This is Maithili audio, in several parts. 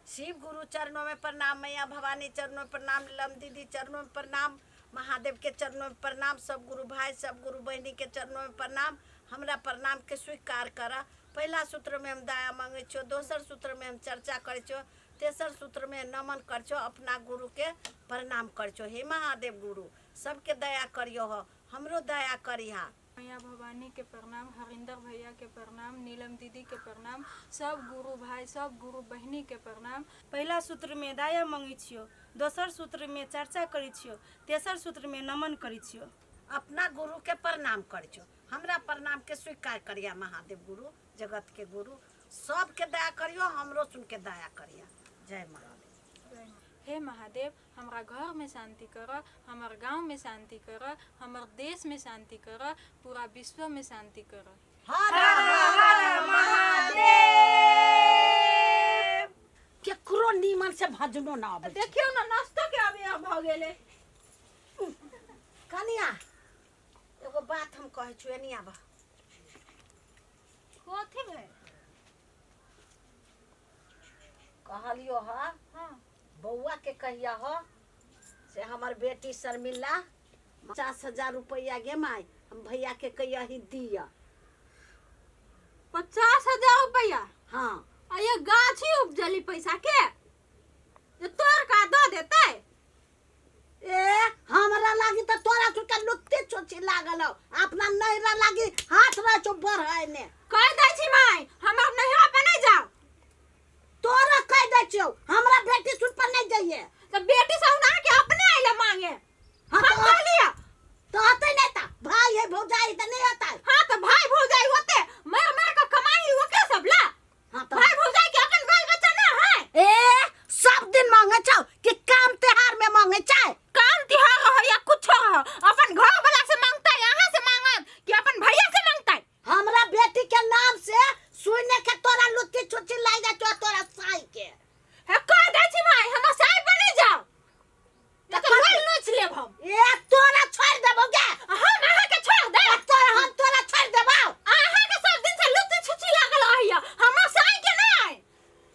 शिव गुरु चरणों में प्रणाम, मैया भवानी चरणों में प्रणाम, नीलम दीदी चरणों में प्रणाम, महादेव के चरणों में प्रणाम, सब गुरु भाई सब गुरु बहिनी के चरणों में प्रणाम। हमरा प्रणाम के स्वीकार कर। पहिला सूत्र में हम दया मांगे छियो, दोसर सूत्र में हम चर्चा करै छियो, तेसर सूत्र में नमन करै छियो, अपना गुरु के प्रणाम करै छियो। हे महादेव गुरु, सबके दया करियो हो, हमरो दया करिहा। मैया भवानी के प्रणाम, हरिंदर भैया के प्रणाम, नीलम दीदी के प्रणाम, सब गुरु भाई सब गुरु बहिनी के प्रणाम। पहिला सूत्र में दया मंगै छियो, दोसर सूत्र में चर्चा करै छियो, तेसर सूत्र में नमन करै छियो। अपना गुरु के प्रणाम करै छियो, हमरा प्रणाम के स्वीकार करिया महादेव गुरु, जगत के गुरु, सबके दया करियो, हमरो सुन के दया करिया। जय महादेव। हे महादेव, हमरा घर में शांति कर, हमर गांव में शांति कर, हमर देश में शांति कर, पूरा विश्व में शांति कर। हर हर महादेव। केकरो नीमन से भजनो ना आबै छै। देखियौ ने, नाश्तो के अभी भऽ गेलै। कनिया, एगो बात हम कहै छियौ, एनी आबह। कथी भेल? कहलियो ह। हाँ। बौआ के कहिया ह से हमर बेटी शर्मिला 50,000 रुपैआ गे माय, हम भैया के कहिया ही दिया। 50,000 रुपैआ? हाँ। आ ये गाछी उपजली पैसा के ये तोड़ का दऽ देतै? ए, हमरा लागी त तोरा सुनके लुत्ती चोची लागल हौ, अपना नैहरा लागी हाथ रह छौ बढ़ाइने। कह दै छी माय, हमर नैहरा पे नहीं जाओ। तोरा कह दै छियौ, हमरा बेटी सुन पर नहीं जाइए। त बेटी सब अहाँ के अपने आइले मांगे। हाँ, हम तो कहलिए। तो होतै नहीं त भाई है भौजाई त नहीं होतै। हाँ त भाई भौजाई होते, मर मर के कमाई ओके सब ला। हाँ तो भाई भौजाई के अपन बाल बच्चा ना है। ए, सब दिन मांगे छौ कि काम त्योहार में मांगे छै? काम त्योहार रहो या कुछ रहो, अपन घर वाला से मांगता है, यहाँ से मांगत कि अपन भैया से मांगता है? हमरा बेटी के नाम से सुने के तोरा लुत्ती चुच्ची लाग जाय छौ तोरा साई के। हे, कह दै छी माय, हमर साई पर नहीं जाओ। त तो लोल नोच लेब हम। ए, तोरा छोड़ देबौ गे। हम अहाँ के छोड़ दे? तोरा हम तोरा छोड़ देबौ। अहाँ के सब दिन से लुत्ती छुच्ची लागल रहैया, हमर साई के नहीं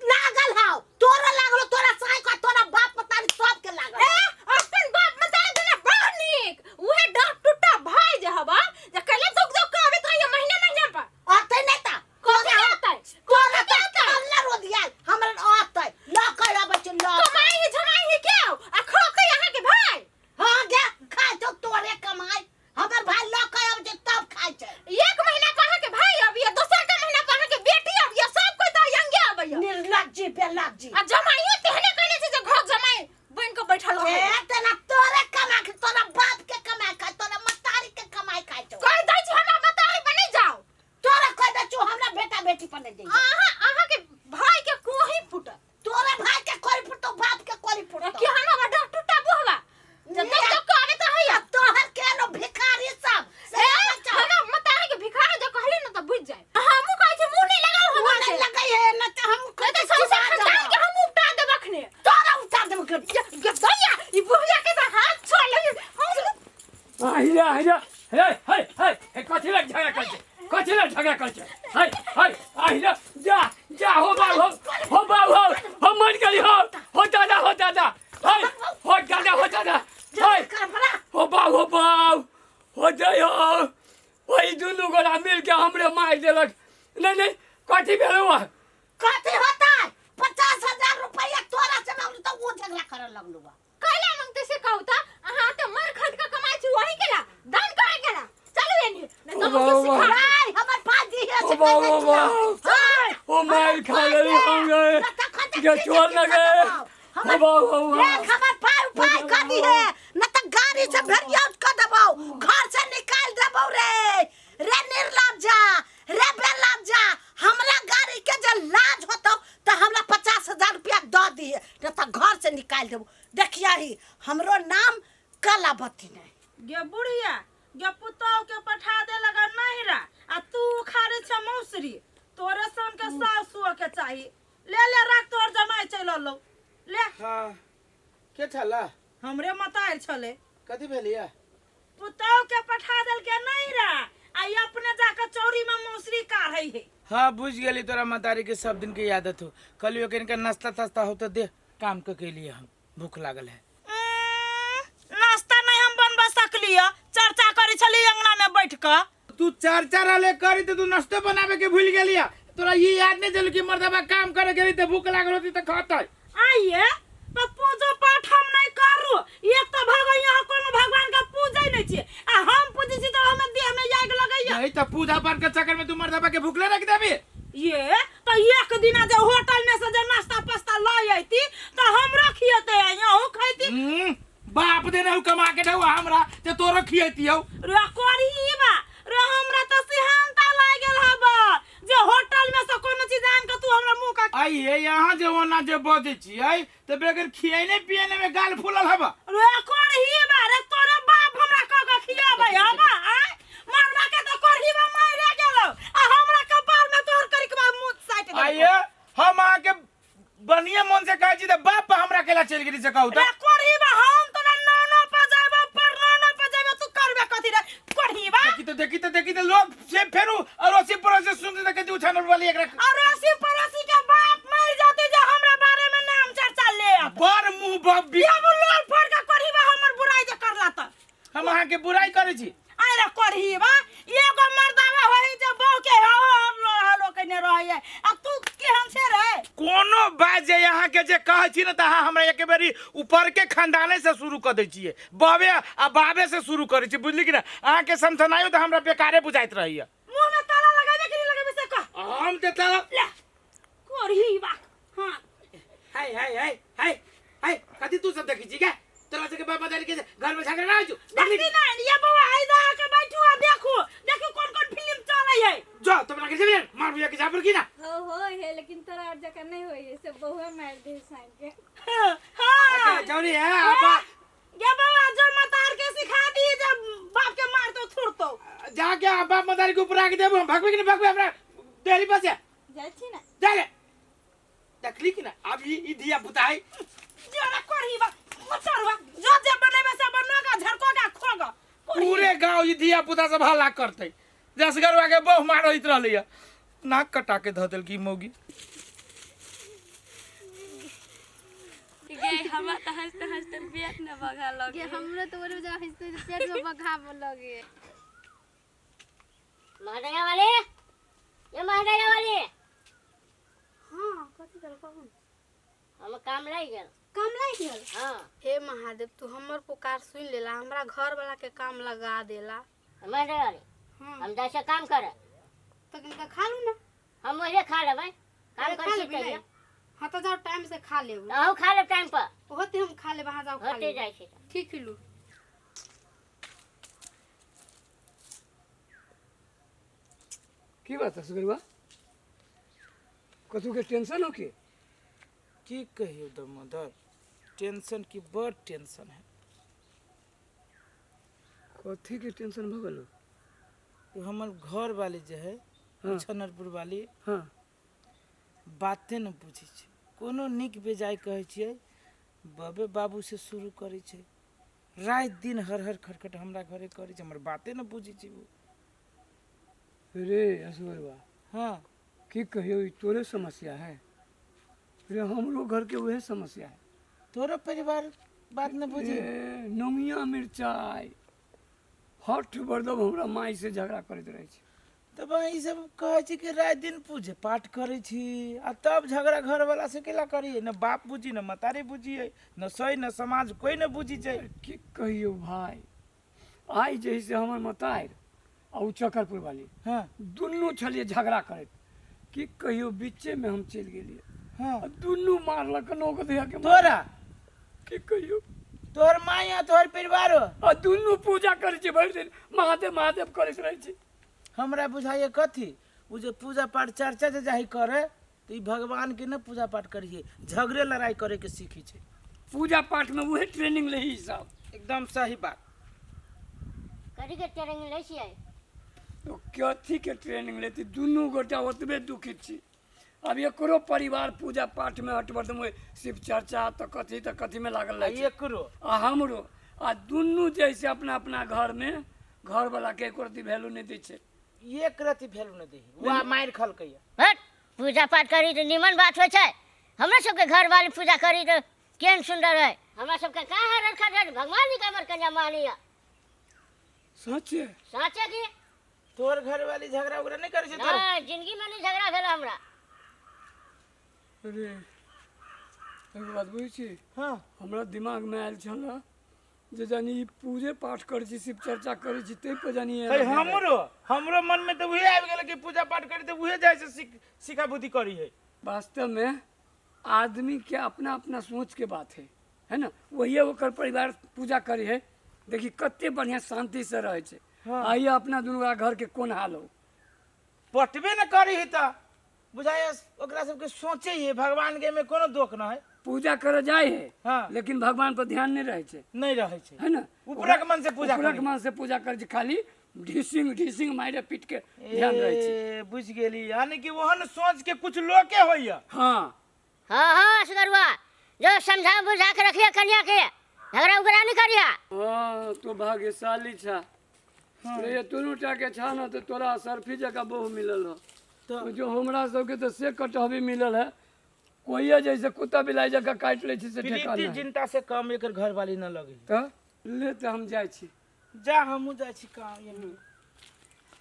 लागल हौ। तोरा लागल, तोरा साई के, तोरा बाप मतारी सब के लागल। ए, अपन बाप मतारी दुने बड़ नीक, उहे डर टूटा भाई जे हबा जे कले दुख दुख के आबैत रहैया महीना महीना पर। अतै नहीं ता। कथी अतै? तोरा कथी अतै? अल्ला रोधिया हमरा अतै ल के अबै छै ल। कमाई ही झमाई ही के आ खोते अहाँ के भाई? हां गे, खाय तो तोरे कमाई, हमर भाई ल के अबै छै तब खाय छै। एक महीना पर अहाँ के भाई अबिया, दोसर के महीना पर अहाँ के बेटी अबिया, सब कोई त यंगे अबैया। निर्लज्जी बेलज्जी। आ जमाइयो तेहने कहने छै जे घर जमाई बन के बैठल रहै। ए, तेना तोरे कमा के, तोरा बाप के कमाई खाय, तोरा मतारी के कमाई खाय छौ। कह दै छी हमरा मतारी पर नहीं जाओ। तोरा कह दै छौ हमरा बेटा बेटी पर नहीं जाइए। अहाँ के भाई के कोही फुटत। तोरा भाई के कोरी फुटतो, बाप के कोरी फुटतो। कि हमरा डर टूटा बुहवा जब तक तक आवे त हैया। तोहर के नो भिखारी सब। ए, हमरा मतारी के भिखारी जो कहली न त बुझ जाए। हमहु कहै छी मुंह नहीं लगाओ हमरा मुंह से। नहीं लगै है न त हम नहीं त सौंसे खानदान के हम उपटा देब अखने। तोरा उपटा देब के। गे दैया, ई बुढ़िया के त हाथ छोड़ लगे। आहिरा आहिरा, हे हे हे हे, कथी लग झगड़ा कर छै? कथी लग झगड़ा कर छै? हे हे, आहिरा, जा जा, हो बाबू हो, हो बाबू हो, हम मर गेली हो, हो दादा, हो दादा, हे हो दादा, हो दादा, हे हो बाबू, हो बाबू, हो जय हो। ओहि दुनू गोरा मिल के हमरे मारि देलक। नहीं नहीं, कथी भेल हुआ? कथी होता? 50,000 रुपया तोरा से मांगलू तो वो झगड़ा करे लगलू। कैला मांगते से कहू त अहाँ त मर खट के कमाई छी वही केला दान करे केला। चलू एनी, नहीं तो हम के सिखा। भाई, हमर भाजी है से ओ बाबा, कहै छियौ। बाबा। हाय, ओ मार खा लेली हम गए। तखन के छोड़ न गए। ओ बाबा, बाबा। एक हमर पाई उपाय कर दी है न त गाड़ी से भेड़िया कर देबौ, घर से निकाल देबौ रे। रे निर्लज्जा, रे बेलज्जा, हमरा गाड़ी के जे लाज होतौ त हमरा 50,000 रुपया दऽ दिहे, न त घर से निकाल देबौ। देखिया ही, हमरो नाम कलावती नहीं। गे बुढ़िया गे, पुतोह के पठा दे लगा नहिरा आ तू उखाड़े छ मौसरी। तोरे सन के सास हुआ के चाही। ले ले राख, तोहर जमाई चलि अलो ले। हाँ, के छला? हमरे मतार छले। कथी भेलिया? पुतोह के पठा देल के नहिरा आ ई अपने जाके चौरी में मौसरी काढ़ै दै है। हाँ बुझ गेली तोरा मतारी के सब दिन के आदत हो। कहलियो कि इनका नाश्ता तास्ता हो तो दे, काम के के लिए हम भूख लागल है। नाश्ता नहीं हम बनबा सकली, चर्चा करी छली अंगना में बैठ के। तू चर्चा रहले करी तो तू नाश्तो बनावे के भूल गेलिया। तोरा ये याद नहीं चल कि मर्दबा काम करे गेली तो भूख लागल होती तो खतै। आइए तो पूजो पाठ हम नहीं करू। एक तो भगवान यहाँ कोनो भगवान का पूजे नहीं छी आ हम पूजे छी तो हमें देह में आग लगैया। नहीं तो पूजा पाठ के चक्कर में तू मर्दबा के भूखले रख देबी। ये तो एक दिना जे होटल में से जे नाश्ता पास्ता लय अयती तो हम रखियते यहाँ खैती। बाप देने हु कमा के ढौआ हमरा ते तोरो खियती हौ। रे करी बा रे, हमरा तो सिहानता लाग गेल हबा जे होटल में से कोनो चीज आन के तू हमरा मुंह का। आइए यहाँ जे ओना जे बजै छियै ते बगैर खियने पियने में गाल फूलल हबा। रे करही बा रे, तोरे बाप हमरा क के खियाबै हबा। आय मरना के तो करही बा मारे गेलो आ हमरा कपार में तोहर करी के बा मुंह साइट दे। आइए हम अहाँ के बढ़िया मन से कहै छी त बाप हमरा केला चलि गेली से कहू त। रे करही बा हम तोरा नानो पर जाबो पर नानो पर जाबो, तू करबे कथी रे करही बा। देखी तो देखी तो देखी तो लोग से फेरू अड़ोसी पड़ोसी सुनते त कहती उछानर वाली एकरा। अड़ोसी पड़ोसी के बाप मर जाते जे हमरा बारे में नाम चर्चा ले आत। बड़ मुंह बाप भी। ये लोल फोड़ के करही बा हमर बुराई जे करला त। हम अहाँ के बुराई करै छी। आरे करही बा एगो मर्दावा होई जे बहू के हो हलो हलो कने रहै आ तू केहन छे रे। कोनो बात जे अहाँ के जे कहै छी ने त अहाँ हमरा एक बेरी ऊपर के खानदाने से शुरू कर दै छियै, बाबे आ बाबे से शुरू करै छी, बुझली कि ना। अहाँ के समझनाइयो त हमरा बेकारे बुझाइत रहैया। मुंह में ताला लगाबे कि नहीं लगाबे से कह। हम ते ताला ले करही बा। हां हाय हाय हाय हाय हाय कथी तू सब देखै छी के तोरा सबके बाप दादी के घर में झगड़ा ना होइ छौ। देखी ना ये बउआ आइ दा के बैठू आ देखू देखू कौन कौन फिल्म चलै है। जो तोरा के जेबे मार भैया के जाबर की ना। हो हो है लेकिन तोरा और जका नहीं होई है, से बहुआ मार दे साइन के। हां अच्छा जौरी है आबा ये बउआ जो मतार के सिखा दी जे बाप के मार तो थुर तो जाके आ बाप मदारी के ऊपर आके देबो हम भगबे कि ना भगबे हमरा देरी बस है। जाइ छी ना जा ले देखली कि ना अब ई धिया पुता है। जरा करही बा मचरवा जो जे बनेबे से बनोगा झरकोगा खोगा। पूरे गांव ई धिया पुता सब हल्ला करते जसगरवा के बहु मारैत रहलै नाक कटा के धऽ देलकी मौगी। गे हमरा त हंसते हंसते पेट न बगा लगे। गे हमरो तो ओरे जा हंसते पेट में बघा लगे। महदगा वाले ये महदगा वाले। हां कथि कर कहू। हम काम लागि गेल। काम लागि गेल? हां। हे महादेव तू हमर पुकार सुन लेला, हमरा घर वाला के काम लगा देला। महदगा वाले हां हम जैसे काम करे तो किनका खा लू ना। हम वही खा लेबै काम खा कर लेबै छी। हां तो जाओ टाइम से खा लेब। अहूँ खा लेब टाइम पर। होते हम खा लेब, अहाँ जाओ खा होते लेब। जाइ छी। ठीक लू। की बात है सुगरवा, कथू के टेंशन हो के? की कहियो दामोदर, टेंशन की बड़ टेंशन है। कथी के टेंशन भ गेलो? हमर घर वाली जे है हाँ। छनरपुर वाली। हाँ। बाते न बुझै छै, कोनो नीक बेजाय कहै छियै बबे बाबू से शुरू करै छै, राति दिन हर हर खटखट हमरा घरे करै छै, हमर बाते न बुझै छै ओ। रे असगरवा। हाँ। की कहियो ई तोरे समस्या है रे, हमरो घर के वह समस्या है। तोरो परिवार बात न बुझी? नमिया मिरचाई हठ बरदम हमरा माई से झगड़ा करैत रहै छै। तब ई सब कहै छी कि राति दिन पूजे पाठ करै छी आ तब झगड़ा घर वाला से केला करिए, न बाप बुझी न मतारी बुझिए न सही न समाज कोई न बुझी छै। की कहियो भाई, आइ जे से हमर मतारि आ उ चकरपुर वाली। हाँ। दुनू छलिए झगड़ा करैत, की कहियो बीचे में हम चलि गेलिए। हाँ। दुनू मारलक नोक दिया के तोरा। की कहियो तोहर माय आ तोहर परिवारो आ दुनू पूजा करै छै भरि दिन महादेव महादेव करैत रहै छै। हमरा बुझाइए कथी उ जे पूजा पाठ चर्चा जे जाही करे तो ई भगवान के न पूजा पाठ करिए, झगड़े लड़ाई करे के सीखी छै। पूजा पाठ में उहे ट्रेनिंग लही सब। एकदम सही बात। कथी के ट्रेनिंग लै छियै? तो कथी के ट्रेनिंग लेती, दुनू गोटा ओतबे दुखित छी। अब एकरो परिवार पूजा पाठ में हटबर्दम शिव चर्चा तो कथी में लागल रहै छै। एकरो आ हमरो आ दुनू जैसे अपना अपना घर में घर वाला के एको रत्ती वैल्यू नहीं दै छै। एक रति वैल्यू नहि दै है। वएह मारि खलकै या। हट पूजा पाठ करी तऽ निमन बात होइ छै हमरा सबके घरवाली पूजा करी तऽ केहन सुन्दर है हमरा सबके कहाँ है रखा है भगवान जी के हमर कन्या मानिया सचे साचे की तोहर घरवाली झगड़ा उगड़ा नहि करै छै तोहर नहीं जिंदगी में नहीं झगड़ा भेल हमरा अरे एगो बात बुझै छी हँ हमरा दिमागमे आयल छल जे जानी ई पूजे पाठ करै छी शिव चर्चा करै छी ताहि पर जानी एना है भेल है। हमरो हमरो मन में तऽ उहे आबि गेलै कि पूजा पाठ करी तऽ उहे जाइ छै सीख सिखा बुद्धि करी है वास्तव में आदमी के अपना अपना सोच के बात है है ना वही ओकर परिवार पूजा करे है देखी कते बढ़िया शांति से रहे छै आइए अपना दुनू घर के कोन हाल हो पटबे न करी है तऽ बुझाय ओकरा सबके सोचे है भगवान के में कोनो दोख न है पूजा करे जाए है हाँ। लेकिन भगवान पर ध्यान नहीं रहे छै नहीं रहे छै है ना ऊपरक मन से पूजा ऊपरक करी। मन से पूजा करे छै खाली ढिसिंग ढिसिंग मारे पीट के ध्यान रहे छै ए, बुझि गेली यानी कि ओहन सोच के कुछ लोके होइया हाँ हाँ हाँ असगरुआ जो समझा बुझा के रखिए कन्या के झगड़ा उगड़ा नहीं करिया हाँ तो भाग्यशाली छा रे दुनू टा के छा ना तो तोरा सरफी जकाँ बहु मिलल हो तो जो हमरा सबके तो से कटहबी मिलल है कोइए जैसे कुत्ता बिलाई जकाँ काटि लै छै से ठेकान प्रीति नहि। चिंता से कम एकर घरवाली न लगे तऽ ले तऽ हम जाइ छी जा हमहूँ जाइ छी काम एने।